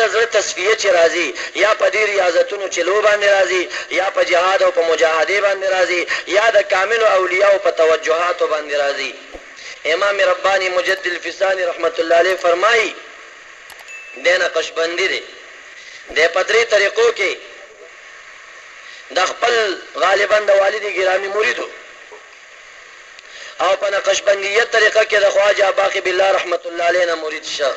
د زړه تصفیه چې راځي یا په دې ریاضتونو چلو باندې راځي، یا په جهاد او په مجاهدې باندې راځي، یا د کاملو اولیاوو په توجهاتو باندې راځي. امام رباني مجدد الفساني رحمة الله علیه فرمايي، دی نقشبندي دی، دی په درې طریقو کې د خپل غالباً د والد ګرامي مرید و او په نقشبندیه طریقه کې د خواجه باقي بالله رحمة الله علیه نه مرید شه.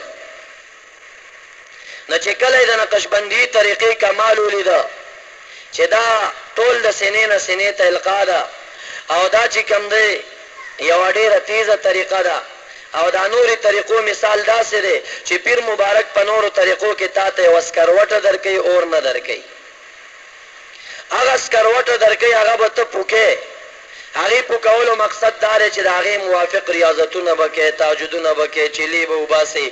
نو چې کله یې د نقشبندي طریقې کمال ولیده چې دا ټول د سینې نه سینې ته القا ده او دا چې کوم دی یوه ډېره تیزه طریقه ده او دا نورې طریقو مثال داسې دی چې پیر مبارک په نورو طریقو کې تاته یوه سکروټه درکوي اور نه درکوي. هغه سکروټه درکوي هغه به ته پوکې، هغې پوکولو مقصد دا دی چې د هغې موافق ریاضتونه به کوې، تهجدونه به کوې، چلې به وباسې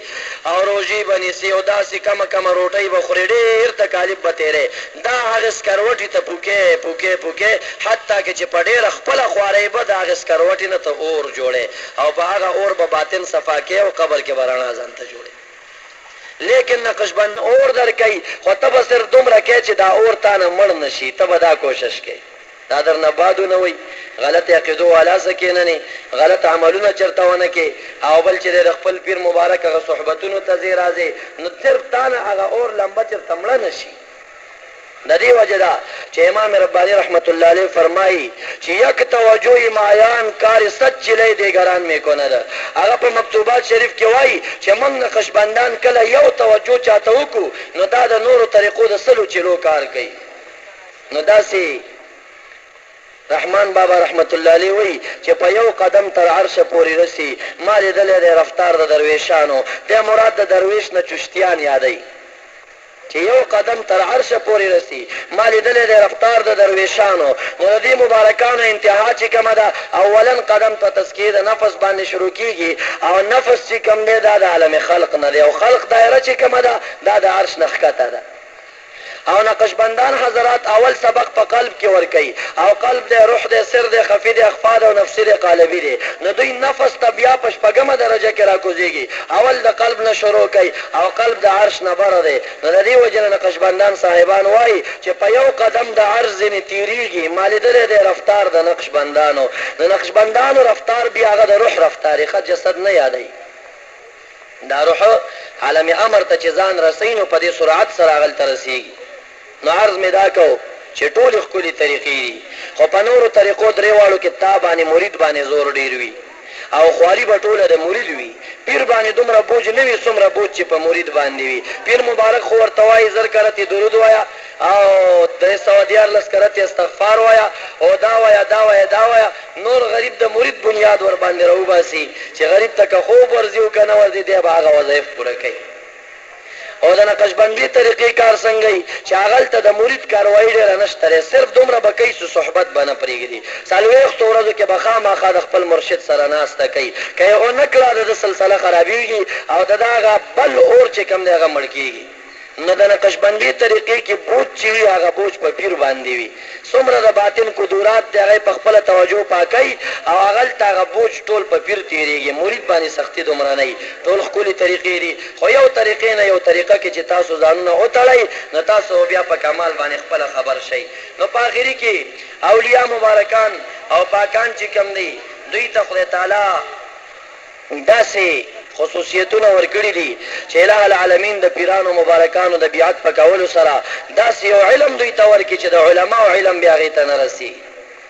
او روژې به نیسې او داسې کمه کمه روټۍ به خورې، ډېر تکالیف به تېرې، دا هغې سکروټي ته پوکې، پوکې، پوکې حتی که چې په ډېره خپله خوارۍ به د هغې سکروټې نه ته اور جوړې او په هغه اور به باطن صفا کوې او قبر کې به رڼا ځان ته جوړې. لیکن نقشبند اور درکوي خو ته به صرف دومره کوې چې دا اور تا نه مړ نه شي، ته به دا کوشش کوې دا درنه باد ونه وهي، غلط عقیدو والا سره کېننې، غلط عملونه چېرته ونه کړې او بل چې دی د خپل پیر مبارک هغه صحبتونو ته ځې راځې نو صرف تا نه هغه اور لمبه چېرته مړه نه شي. د دې وجه ده چې امام رباني رحمة الله علیه فرمايي چې یک توجه مایان کار صد چله دیګران می کند. هغه په مکتوبات شریف کې وايي چې موږ نقشبندان کله یو توجه چاته وکړو نو دا د نورو طریقو د سلو چلو کار کوي. نو داسې رحمان بابا رحمة الله علیه وايي چې په یو قدم تر عرشه پورې رسي. ما لیدلی دی رفتار د درویشانو. دی مراد د درویش نه چشتیان یادوي. چې یو قدم تر عرشه پورې رسي، ما لیدلی دی رفتار د درویشانو، نو د دې مبارکانو انتها چې کومه ده اولا قدم په تزکیې د نفس باندې شروع کیږي او نفس چې کوم دی دا د عالم خلق نه دی او خلق دایره چې کومه ده دا د عرش نه ښکته ده. او نقشبندان حضرات اول سبق په قلب کې ورکوي او قلب دی، روح دی، سر دی، خفي دی، اخفا دی او نفسي دی، قالبي دی، نو دوی نفس ته بیا په شپږمه درجه کې راکوزیږي، اول د قلب نه شروع کوي او قلب د عرش نه بره دی، نو د دې وجې نه نقشبندان صاحبان وايي چې په یو قدم د عرش ځینې تیریږي، ما لیدلی دی رفتار د نقشبندانو، د نقشبندانو رفتار بیا هغه د روح رفتار ښه جسد نه یادوي. دا روح عالم امر ته چې ځان رسوي نو په دې سرعت سره هغلته رسېږي. نو عرض مې دا کو چې ټولې ښکلې طریقې دي خو په نورو طریقو درې واړو کې تا باندې مرید باندې زور ډېر وي او خواري به ټوله د مرید وي. پیر باندې دومره بوج نه وي څومره بوج چې په مرید باندې وي. پیر مبارک خو ورته وايي زر کرتې درود وایه او 313 کرتې استغفار وایه او دا وایه دا وایه دا وایه. نور غریب د مرید بنیاد ورباندې راوباسي چې غریب ته که خوب ورځي او که نه ورځي دی به هغه وظایف پوره کوي. او د نقشبندي طریقې کار څنګه وي چې هغلته د مرید کاروايي ډېره نشته دی صرف دومره به کوي چې صحبت به نه پرېږدي څلوېښتو ورځو کې به خامخا د خپل مرشد سره ناسته کوي که یې ونه کړه د ده سلسله خرابېږي او د ده هغه بل اور چې کوم دی هغه مړ کېږي. نو د نقشبندي طریقې کې بوج چې وي هغه بوج په پیر باندې وي، څومره د باطن کدورات دی هغه یې په خپله توجه پاکوي او هغلته هغه بوج ټول په پیر تیریږي، مرید باندې سختي دومره نه وي، ټول ښکلي طریقې دي، خو یو طریقې نه یو طریقه کې چې تاسو ځانونه وتړئ نو تاسو به بیا په کمال باندې خپله خبر شئ. نو په اخري کې اولیاء مبارکان او پاکان چې کوم دي دوی ته خدای تعالی داسې خصوصیتونه ورکړي دي چې اله العالمین د پیرانو مبارکانو د بیعت په کولو سره داسې یو علم دوی ته ورکړي چې د علماو علم بیا هغې ته نه رسیږي.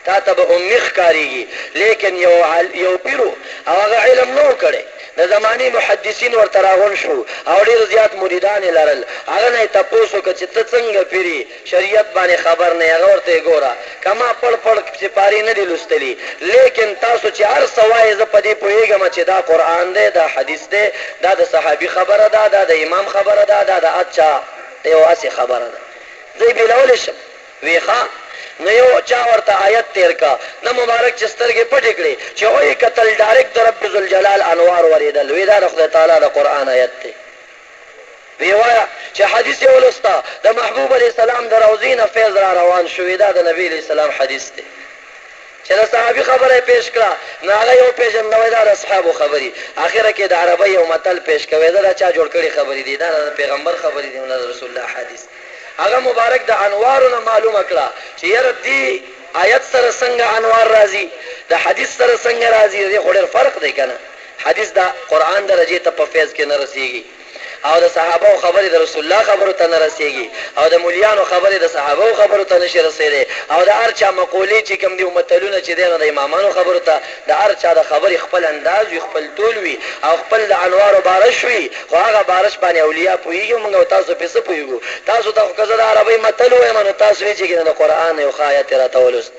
تاته به امي ښکاریږي لیکن یو یو پیر و او هغه علم نه و کړی، د زمانې محدثین ورته راغونډ شو او ډیر زیات مریدان یې لرل، هغه نه یې تپوس وکړ چې ته څنګه پیر یې؟ شریعت باندې خبر نه یې، هغه ورته یې ګوره که ما پړ پړ سپارې نه دي لوستلي لیکن تاسو چې هر څه وایې زه په دې پوهیږم چې دا قرآن دی، دا حدیث دی، دا د صحابي خبره ده، دا د امام خبره ده، دا د اچا د یو هسې خبره ده، زه یې بیلولی شم؟ وی ښه نو یو چا ورته آیت تیر کړ، ده مبارک چې سترګې پټې کړې چې ویې کتل ډایرکټ د رب ذوالجلال انوار وریدل، وی دا د خدای تعالی د قرآن آیت دی. وی وایه چې حدیث یې ولوسته، د محبوب علیه السلام د روضې نه فیض را روان شو، وی دا د نبی علیه السلام حدیث دی. چې د صحابي خبره یې پېش کړه نو هغه یې وپېژنده وایي دا د اصحابو خبرې اخره کې د عربۍ یو متل پېش کوي دا د چا جوړ کړي خبرې دي دا نه د پیغمبر خبرې دي او نه د رسول الله حدیث هغه مبارک د انوارو نه معلومه کړه چې یاره دې آیت سره څنګه انوار راځي د حدیث سره څنګه راځي د دې خو ډېر فرق دی کنه حدیث د قرآن درجې ته په فیض کې نه رسیږي. او د صحابه وو خبرې د رسول الله خبرو ته نه رسېږي او د ملیانو خبرې د صحابه وو خبرو ته نه شي رسېدی او د هر چا مقولې چې کوم دي او متلونه چې دی نو د امامانو خبرو ته د هر چا د خبرې خپل انداز وي خپل تول وي او خپل د انوارو بارش وي خو هغه بارش باندې اولیا پوهېږي او موږ او تاسو پرې څه پوهېږو تاسو ته خو که زه د عربۍ متل ووایم نو تاسو وایئ چې ګنې د قرآن یو ښه آیت یې راته ولوست.